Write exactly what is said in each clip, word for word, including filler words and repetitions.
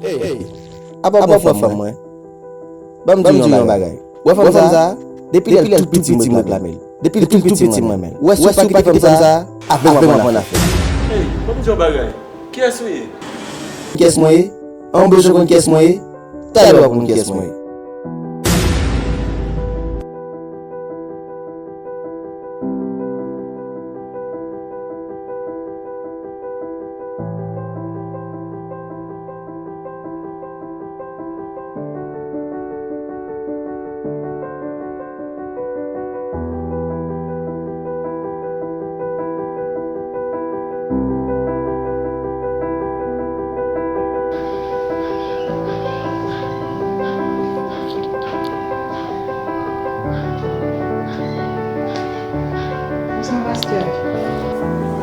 Ey, apa w pran fanm mwen? Ban m di w yon bagay. Ou wè fanm sa a? Depi lè l tou piti m reklame l. Depi l tou piti m renmen l. Ou wè si w pa kite fanm sa a, avè m w ap ann afè. Ey, ban m di w yon bagay. Kiyès ou ye? Kiyès mwen ye? An, ou bezwen konn kiyès mwen ye? Talè w ap konn kiyès mwen ye. Bonswa, pastè.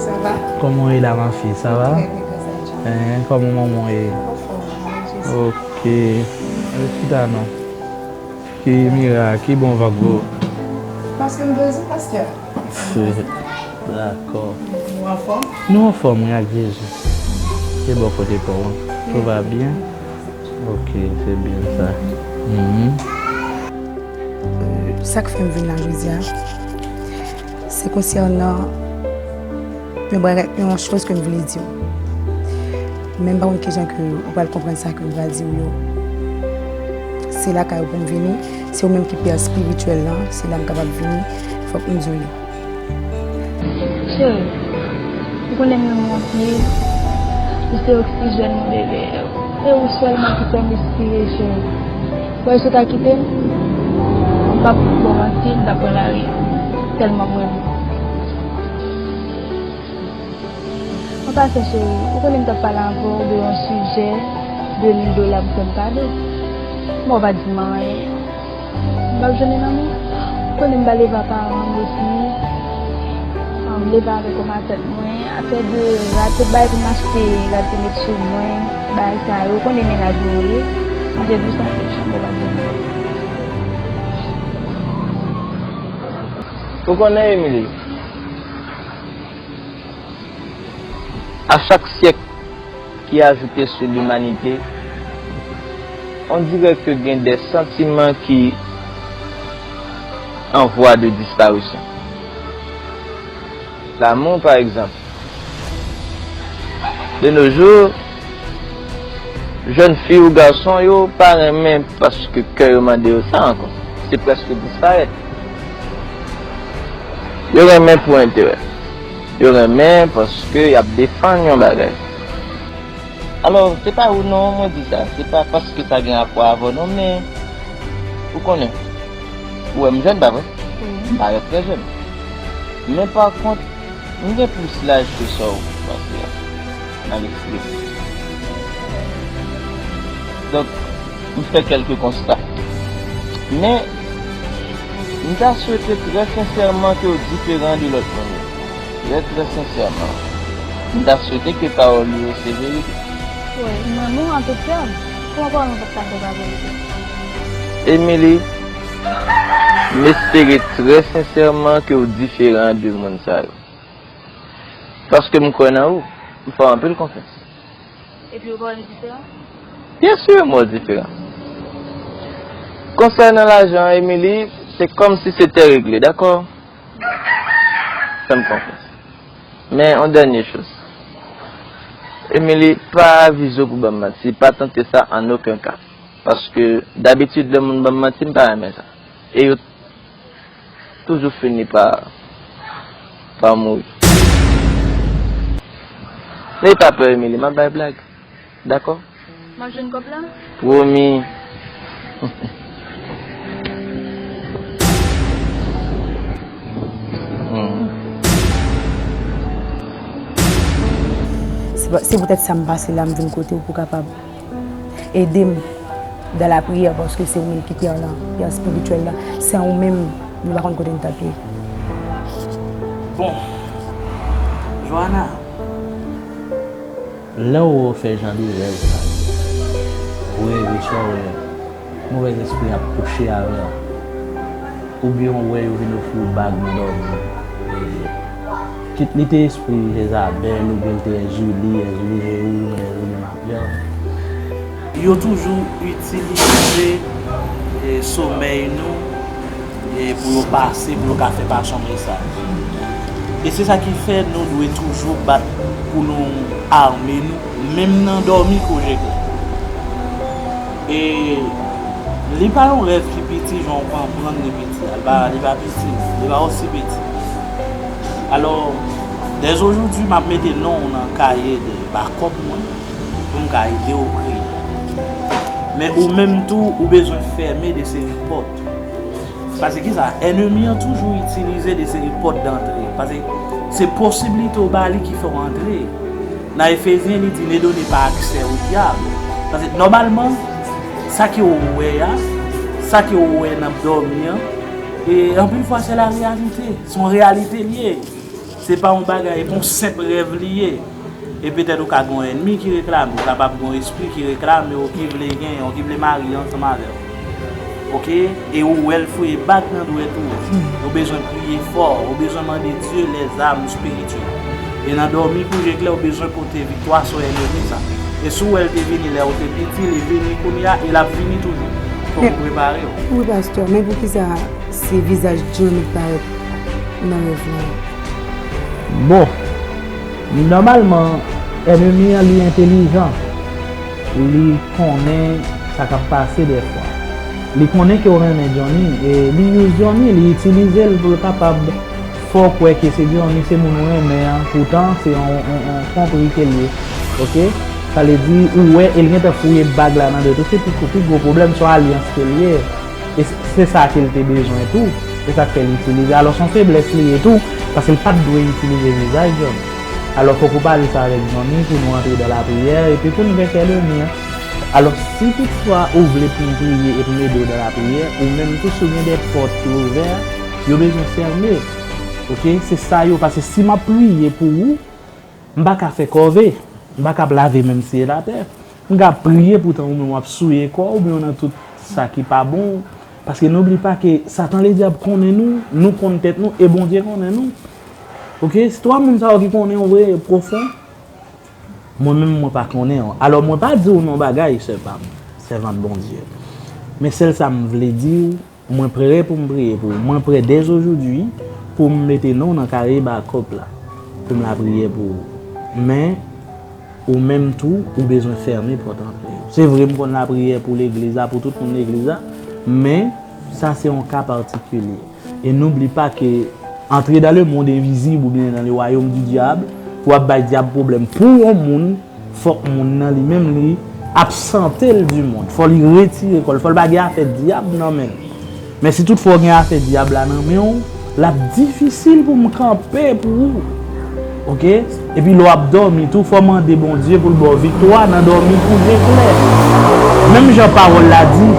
Sa va? Kòman w ye la, ma fille? Sa va? Trè byen, gras a Dye. Hein, kòman manman w ye? Anfòm, mèsi. Ok. Chita non. Ki mira, ki bon vag ou? Paske m bezwen, pastè. Dakò. Ou anfòm? Nou anfòm, wi, ak Jezi. Se bò kote pa w an. Tout va byen? Ok, se byen sa. Mhm. Sa k fè m vin la jodi a, se konsènan yon bagay, yon choz ke m vle di w. Men m pa konn kijan ke ou pral konprann sa ke m pral di w yo. Se lakay ou pou m vini, se ou menm ki pè espirityèl lan, se la m kapab vini, fòk m di w li. Cheri, ou konnen m renmen w anpil. Ou se oksijèn mwen, bebe. E ou sèlman ki fè m respire, cheri. Ou wè si w ta kite m, m p ap ba w manti, m t ap pran lari. Tèlman m renmen w. An pasan, cheri, ou konnen m t ap pale avè w de yon sijè de mil dola pou fè m kado. Men w pa di m anyen. M p ap jwenn nan men w. Ou konnen m pa leve a paran m osi. M leve avèk yon masèt mwen. Afè de rad, tout bagay pou m achte, rad pou met sou mwen, bagay sa yo. Ou konnen mennaj mwen ye. M te di w sa, men w pa di m anyen. Ou konnen, Emily, a chak syèk ki ajoute sou limanite, on dirè ke gen de santiman ki an vwa de disparisyon. Lanmou, pa egzanp. De nos jours, jèn fi ou gason yo pa renmen paske kè yo mande yo sa ankò. Se prèske disparèt. Yo renmen pou enterè. Yo renmen paske y ap defann yon bagay. Alò, se pa ou non, mwen di sa. Se pa paske sa gen rapò avè w non, men ou konnen. Ou wè m jèn, pa vre? Wi. M parèt trè jèn. Men pa kont, m gen plis laj ke sa w panse a nan lespri m. Donk, m fè kèlke konsta. Men, m ta swete trè sensèman ke w diferan de lòt moun yo. Trè, trè sensèman. M ta swete ke pawòl ou yo se verite. Wi, m renmen w an tout kè m. Kòman pawòl mwen p ap ka fè pa verite? Emily, m espere trè sensèman ke w diferan de moun sa yo. Paske m kwè nan ou, m fè w anpil konfyans. Epi ou pa wè m diferan? Byen si m wè w diferan. Konsènan lajan, Emily, se kòmsi se tè regle, dakò? Fè m konfyans. Men, yon dènye choz. Emily, pa avize w pou ban m manti. Pa tante sa an okenn ka. Paske, dabitid, lè moun ban m manti, m pa renmen sa. E yo toujou fini pa, pa mouri. Men pa pè, Emily, m ap bay blag. Dakò? M ap jwenn kòb la? Pwomi. Hmm. Se poutèt sa m pase la, m vin kote w pou w kapab ede m dans la prière, paske se ou menm ki pè nan pè espirityèl la. San ou menm, nou pa konn kote n t ap ye. Bon, Joana, lè w fè jan de rèv sa yo, ou reve sa w wè, movèzespri ap kouche avè w, oubyen w wè yo vin ofri w bag nan dòmi. Kit li te espri Jezabèl, oubyen l te Èzili, Èzili Jewou, Èzili Mafya. Yo toujou itilize somèy nou pou yo pase, pou yo ka fè pase yon mesaj. E se sa ki fè nou dwe toujou bat pou nou ame nou, menm nan dòmi kou je klè. E li pa yon rèv ki piti, jan w konprann li piti a. Li pa, li pa piti, li pa osi piti. Alò, dèzojoudi, m ap mete non w nan kaye de bakòp mwen pou m ka ede w priye. Men ou menm tou, ou bezwen fèmen de seri pòt. Paske kisa? Ènmi an toujou itilize de seri pòt dantre. Paske se posiblite w ba li ki fè w antre. Nan Efezyen, li di, ne donnez pas accès au diable. Paske nòmalman, sa ke w wè a, sa ke w wè nan dòmi an, e anpil fwa se la reyalite. Se yon reyalite li ye. Se pa yon bagay, e pa yon senp rèv li ye. E petèt ou ka gen yon ènmi ki reklame w, ou kapab gen yon espri ki reklame w, ki vle genyen w, ki vle marye ansanm avè w. Oke? E ou wè l foure bag nan dwèt ou. Ou bezwen priye fò, ou bezwen mande Dye lèzam espirityèl. E nan dòmi kou je klè, ou bezwen pote viktwa sou ènmi sa. E si w wè l te vini lè ou te piti, li vini kounye a, e l ap vini toujou. Fòk ou prepare w. Wi, pastè, men poukisa se vizaj Johnny k parèt nan rèv lan? Bon, nòmalman, ènmi an, li entelijan. Li konnen sa k ap pase dèfwa. Li konnen ke w renmen Johnny, e li use Johnny, li itilize l pou l kapab fè w kwè ke se Johnny, se moun ou renmen an, poutan se yon, yon, yon twonpri ke l ye. Oke? Sa vle di, ou wè, e l gentan foure bag la nan dwèt ou, se pi, pi gwo pwoblèm, se yon alyans ke l ye. E se, se sa ke l te bezwen tou. Se sa k fè l itilize. Alò, se yon feblès li ye tou, paske l pa t dwe itilize vizaj Johnny. Alò, fòk ou pale sa avèk Johnny pou nou antre dan lapriyè, epi pou nou vènkè lènmi an. Alò, si toutfwa ou vle pou m priye e pou m ede w dan lapriyè, ou menm tou, si w gen de pòt ki ouvè, yo bezwen fèmen. Oke? Se sa yo, paske si m ap priye pou ou, m pa ka fè kòve. M pa ka ap lave menm syèl atè. M ka ap priye, poutan ou menm w ap souye kò w, oubyen w nan tout sa ki pa bon. Paske n oubli pa ke Satan Ledyab konnen nou, nou konn tèt nou, e Bondye konnen nou. Oke? Se twa moun sa yo ki konnen w vre, pwofon. Mwen menm, mwen pa konnen w. Alò, mwen pa di w non bagay, sè pa m, sèvant Bondye. Men sèl sa m vle di w, mwen prè pou m priye pou ou. Mwen prè dèzojoudwi pou m mete non w nan kaye bakòp la, pou m lapriyè pou ou. Men, ou menm tou, ou bezwen fèmen pòt antre yo. Se vre, m konn lapriyè pou legliz la, pou tout moun legliz la, men sa se yon ka patikilye. E n oubli pa ke antre dans le monde invisible oubyen dans le royaume du diable, pou w ap bay dyab pwoblèm pou yon moun, fòk moun nan li menm li absante l du monde. Fò li retire kò l, fò l pa gen afè dyab nan men l. Men si toutfwa w gen afè dyab la nan men w, l ap difisil pou m kanpe pou ou. Oke? Epi lè w ap dòmi tou, fò w mande Bondye pou l ba w viktwa nan dòmi kou je klè. Menm jan pawòl la di,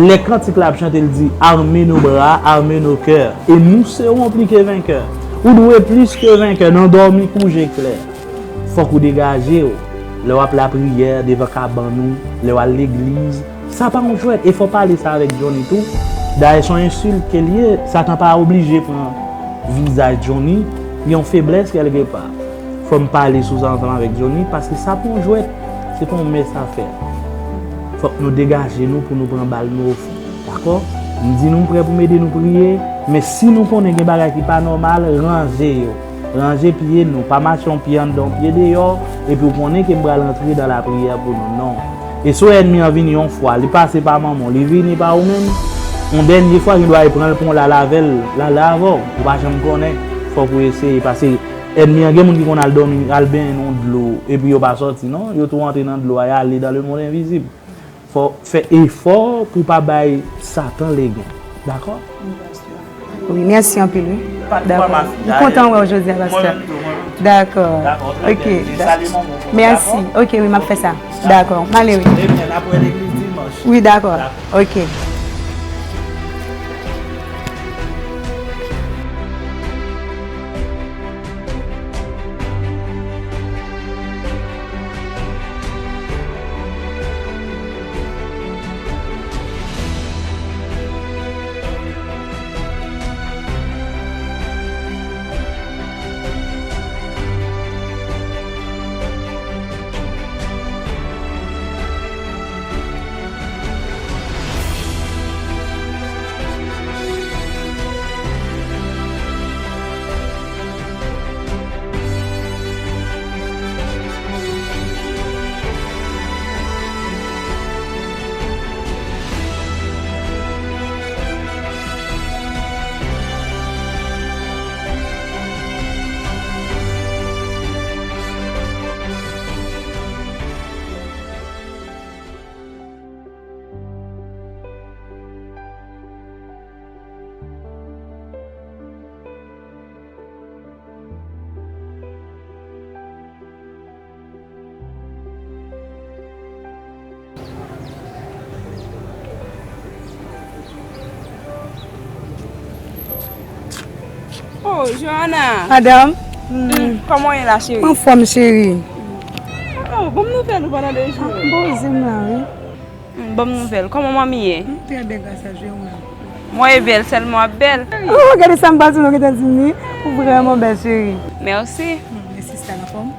lè kantik la ap chante, l di, armez nos bras, armez nos cœurs, et nous serons plus que vainqueurs. Ou dwe plis ke venkè nan dòmi kou je klè. Fòk ou degaje w. Lè w ap lapriyè, devan kabann ou, lè w al legliz, sa pa yon jwèt. E fò w pale sa avèk Johnny tou. Dayè, se yon ensilt ke l ye. Satan pa oblije pran vizaj Johnny. Gen yon feblès kèlkepa. Fò m pale sou sa ansanm avèk Johnny, paske sa pa yon jwèt. Se pa yon mès afè. Fòk nou degaje nou pou nou pran bal nou ofri. Dakò? M di nou m prè pou m ede nou priye, men si nou konnen gen bagay ki pa nòmal, ranje yo. Ranje pye nou, pa mache yon pye anndan, yon pye deyò, epi w konnen ke m pral antre dan lapriyè pou nou. Non. E si w wè ènmi an vini yon fwa, li pase pa manman w, li vini pa ou menm, yon dènye fwa, gen dwa li pran l pran w l al avè l, l al avè w. Ou pa janm konnen. Fòk ou eseye, paske ènmi an, gen moun ki konn al dòmi, al benyen nan dlo, epi yo pa sòti, non. Yo tou antre nan dlo a, y ale dans le monde invisible. Fò fè efò pou pa bay Satan legen. Dakò? Wi, mèsi anpil, wi. Dakò. M kontan wè w jodi a, pastè. Dakò. Dakò, trè byen. Ok, e salye manman w pou mwen, mèsi, dakò? Ok, wi, m ap fè sa. Dakò. Dakò, m ale, wi. Ebyen, n ap wè legliz dimanch. Wi, dakò. Dakò. Ok. Oh, Johanna! Madanm. Hmm, kòman w ye la, cheri? Anfòm, cheri. Oh, ban m nouvèl ou pandan de jou. Ap poze m la, wi. Hmm, ban m nouvèl. Kòman manmi ye? M trè byen, gras a Dye, ou menm? Mwen e bèl, sèlman w ap bèl. Oh, gade sa m pral di w, nou gentan di m li. Ou vrèman bèl, cheri. Mèsi. Hmm, e sista la anfòm?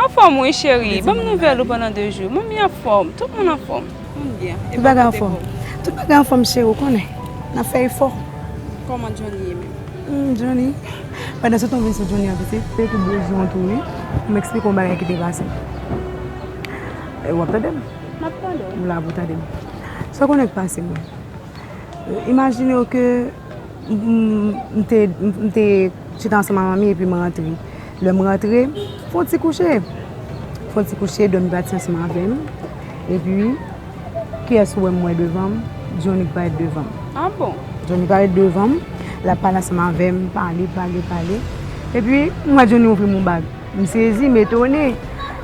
Anfòm, wi, cheri. Ban m nouvèl ou pandan de jou. Manmi anfòm. Tout moun anfòm. Tout bagay anfòm. Tout bagay anfòm, cheri, ou konnen. N ap fè efò. Kòman Johnny ye menm? Hmm, Johnny. Pandan se tan w vin sou Johnny an, pitit, se tout bezwen w tou, wi. M eksplike w yon bagay ki te pase. E, w ap tande m? M ap tande w. M la pou w tande m. Sa w konnen k pase, mwen. Imajine w ke m, m te, m te chita ansanm ak manmi epi m rantre. Lè m rantre, fè yon ti kouche. Fè yon ti kouche, dòmi pati ansanm avè m. Epi, kiyès ou wè m wè devan m? Johnny k parèt devan m. Ah bon? Johnny parèt devan m, l ap pale ansanm avè m, pale, pale, pale. Epi, m wè Johnny ofri m yon bag. M sezi, m etone.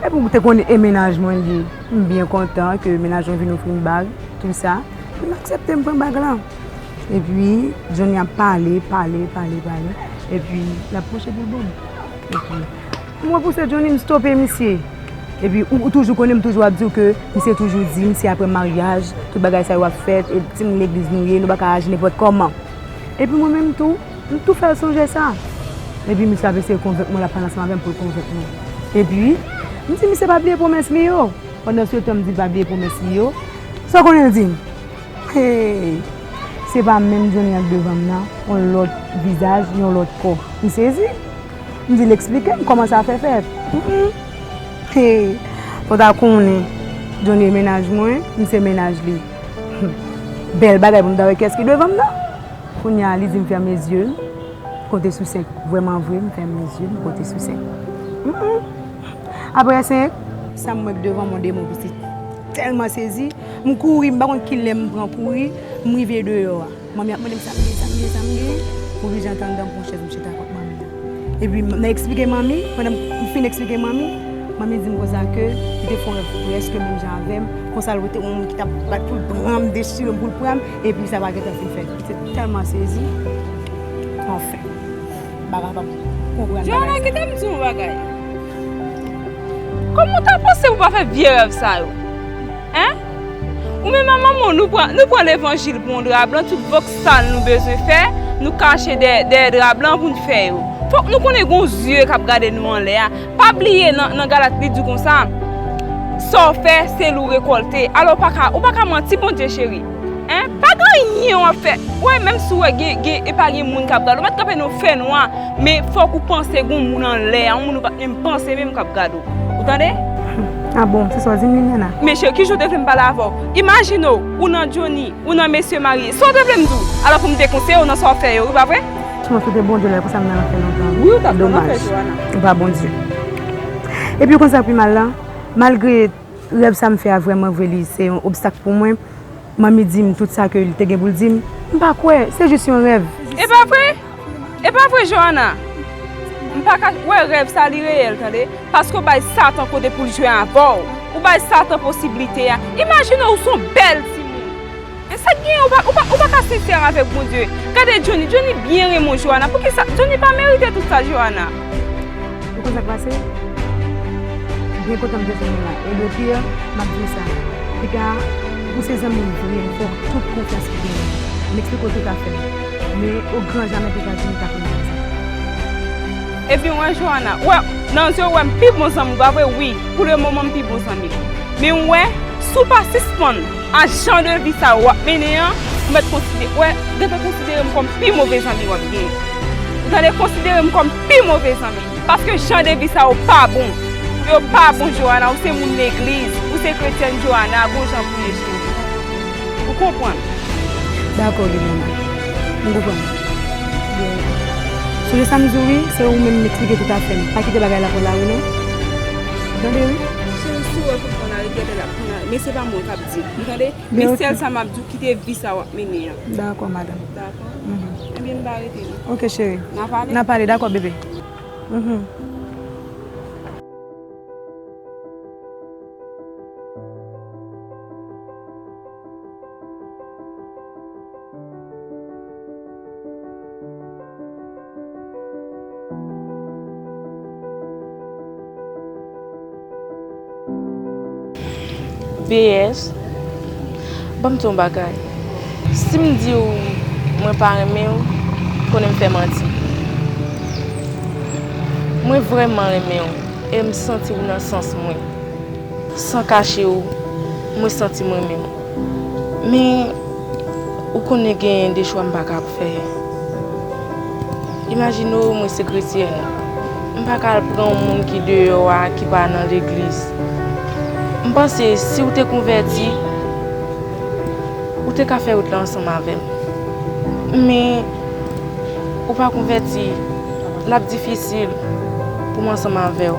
Epi ou te konnen e mennaj mwen li ye. M byen kontan ke mennaj mwen vin ofri m bag, tou sa. M aksepte, m pran bag lan. Epi, Johnny ap pale, pale, pale, pale. Epi, l ap pwoche pou l ban m. Epi, m wè pou se Johnny, m stope misye. Epi, ou, ou toujou konnen, m toujou ap di w ke misye toujou di, misye apre maryaj, tout bagay sa yo ap fèt, e timoun legliz nou ye, nou pa ka aji nenpòt kòman. Epi mwen menm tou, m tou fè l sonje sa. Epi misye ap eseye konvenk mwen, l ap pale ansanm avè m pou l konvenk mwen. Epi, m di misye pa bliye pwomès li yo. Pandan se tan, m di l pa bliye pwomès li yo. Sa w konnen l di m? Hey! Se pa menm Johnny an k devan m nan, yon lòt vizaj, yon lòt kò. M sezi. M di l eksplike m kòman sa fè fèt. Mm, mm. Hey! Fò w ta konnen, Johnny e mennaj mwen, m se mennaj li. Bèl bagay pou m ta wè kiyès ki devan m nan. Kounye a, li di m fèmen zye l, konte sou sèk. Vrèman vre, m fèmen zye l, m konte sou sèk. Mm, mm. Apre sèk, sa m wè k devan m, yon demon pitit. Tèlman sezi, m kouri, m pa konn kilè m pran kouri, m rive deyò a. Manmi ap mande m sa m gen, sa m gen, sa m gen. M oblije antre anndan, m pran chèz, m chita kot manmi an. Epi m, m eksplike manmi, pandan m, m fin eksplike manmi, manmi di m konsa ke li te fè yon rèv prèske menm jan avè m, konsa l wè te yon moun ki t ap bat pou l pran m, dechire m pou l pran m, epi sa pa gentan fin fèt. Se tèlman sezi. Anfen, m pa kapab konprann bagay sa. Johanna, kite m di w yon bagay. Kòman w ta panse pou w pa fè vye rèv sa yo? Hein? Ou menm ak manman w, nou pran, nou pran levanjil pou yon dra blan, tout vòksal nou bezwen fè, nou kache dèyè, dèyè dra blan pou n fè yo. Fòk nou konnen gon zye k ap gade nou anlè a. Pa bliye nan, nan Galat li di konsa, sa w fè, se li w rekòlte. Alò, ou pa ka, ou pa ka manti Bondye cheri. Hein? Pa gen anyen w ap fè. Ou wè, menm si w wè gen, gen, e pa gen moun k ap gade w, ou mèt kanpe nan yon fènwa, men fòk ou panse gon moun anlè a, yon moun ou pa t menm panse menm k ap gade w. Ou tande? Ah bon, se sa w di m, Liliana? Men cheri, kijan w te vle m pale avè w? Imajine w, ou nan Johnny, ou nan mesye marye. Sa w te vle m di w? Alò pou m te konseye w nan sa w fè yo, wi, pa vre? Mwen swete Bondye lè konsa m nan lanfè lontan. Wi, ou t ap nan lanfè, Johanna. Ou pa Bondye. Epi w konn sa k pi mal la? Malgre rèv sa m fè a vrèman vre li se yon obstak pou mwen, manmi di m tout sa ke li te gen pou l di m, m pa kwè, se jis yon rèv. E pa vre? E pa vre, Johanna? M pa Pa ka wè rèv sa li reyèl, tande. Paske w bay Satan kote pou l jwe avè w. Ou bay Satan posiblite a. Imajine w se yon bèl timoun. Men sa k genyen, ou pa, ou pa, ou pa ka sensè avèk Bondye. Gade Johnny, Johnny byen renmen w, Johanna. Poukisa Johnny pa merite tout sa, Johanna? Ou konn sa k pase? M byen kontan m te jwenn ou la. E le pire, m ap di w sa. Piga, ou se zanmi m vre, m fè w tout konfyans ki genyen. M eksplike w toutafè. Men o gran jamè Etazini ta konn fè sa. Ebyen, w wè, Johanna, w wè, nan zye w, w wè m pi bon zanmi w, pa vre? Wi, pou le moman, m pi bon zanmi w. Men w wè, si w pa sispann a jan de vi sa yo w ap mennen an, ou mèt konsidere, w wè, gentan konsidere m kòm pi move zanmi w ap gen. Ou tande, konsidere m kòm pi move zanmi. Paske jan de vi sa yo pa bon. Yo pa bon, Johanna, ou se moun legliz, ou se kretyèn, Johanna, gon jan pou ye cheri. Ou konprann? Dakò, Liliana. M konprann. Sonje sa m di w, wi, se ou menm m eksplike tout afè m. Pa kite bagay la pran lari, non. Tande, wi. Cheri, si w wè pou pran lari, genlè l ap pran lari. Men se pa mwen k ap di l. Ou tande? Men sèl sa m ap di w, kite vi sa w ap mennen an. Dakò, madanm. Dakò? Mhm. Ebyen, n pa rete, non. Ok, cheri. N a pale? N a pale, dakò, bebe. Mhm. B S, ban m di w yon bagay. Si m di w mwen pa renmen w, konnen m fè manti. Mwen vrèman renmen w e m santi w nan sans mwen. San kache w, mwen santi m renmen w. Men, ou konnen gen de chwa m pa ka fè. Imajine w, mwen se kretyèn. M pa ka al pran yon moun ki deyò a, ki pa nan legliz. M panse, si w te konvèti, ou te ka fè wout la ansanm avè m. Men, ou pa konvèti, l ap difisil pou m ansanm avè w.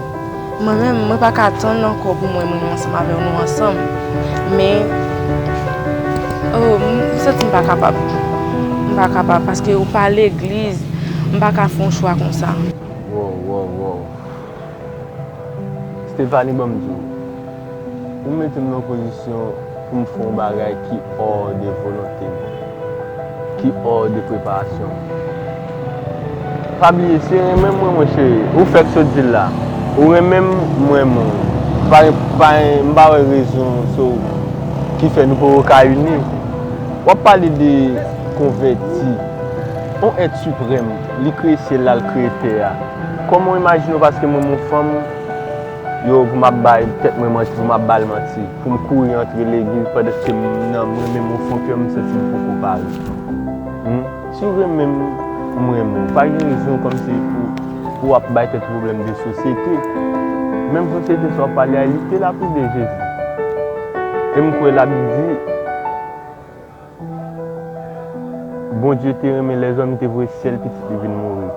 Mwen menm, mwen pa ka tann ankò pou mwen, mwen ansanm avè w, nou ansanm. Men, oh, m, m santi m pa kapab. M pa kapab, paske ou pa legliz, m pa ka fè yon chwa konsa. Wow, wow, wow. Stephanie, ban m di w, ou mete m nan yon pozisyon pou m fè yon bagay ki hors de volonté m, ki hors de preparasyon m. Pa bliye, se renmen m renmen w, cheri. Ou fèk sot di l la. Ou renmen m, m renmen w. Pa, pa, m pa wè rezon so, ki fè nou poko ka ini. W ap pale de konvèti. On èt siprèm, li kreye syèl la, l kreye tè a. Kòman w imajine w paske mwen, m yon fanm, yo, pou m ap bay tèt mwen manti, pou m ap ba l manti, pou m kouri antre legliz, pandan ke m nan mwen menm, o fon kè m, m santi m poko pare. Hmm? Si w renmen m, m renmen w. Pa gen rezon kòmsi pou, pou w ap bay tèt ou pwoblèm de sosyete. Menm sosyete sa w ap pale a, li te la pou de Jezi. E m kwè l ap di, Bondye te renmen lèzòm, li te voye sèl pitit li vin mouri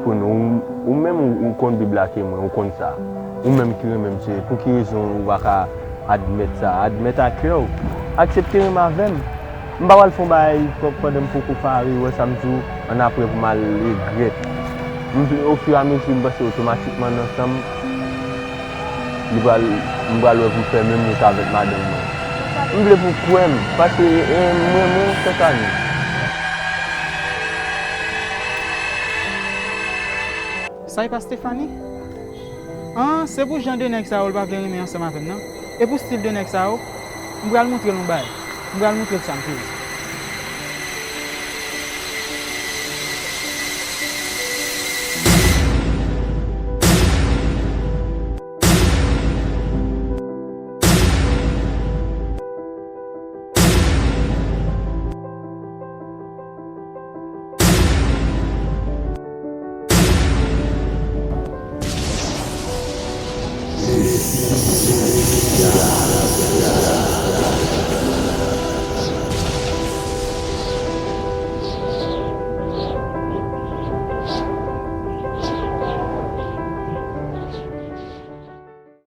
pou nou. Ou, ou menm, ou, ou konn Bib la ke mwen, ou konn sa. Ou menm ki renmen m, se pou ki rezon ou pa ka admèt sa? Admèt a kè w. Aksepte renmen avè m. M pa pral fè yon bagay k-, pandan m poko pare, ou wè sa m di w, annapre pou m al regrèt. M, ofiramezi, m panse otomatikman nan san m, li pral, m pral wè pou m fè menm wout avèk madanm mwen. M vle pou w kwè m, paske, e, m renmen w, Stephanie. Sa e pa Stephanie? An, se pou jan de nèg sa yo l pa vle renmen ansanm avè m nan. E pou stil de nèg sa yo, m pral montre l yon bagay. M pral montre l sa m te di.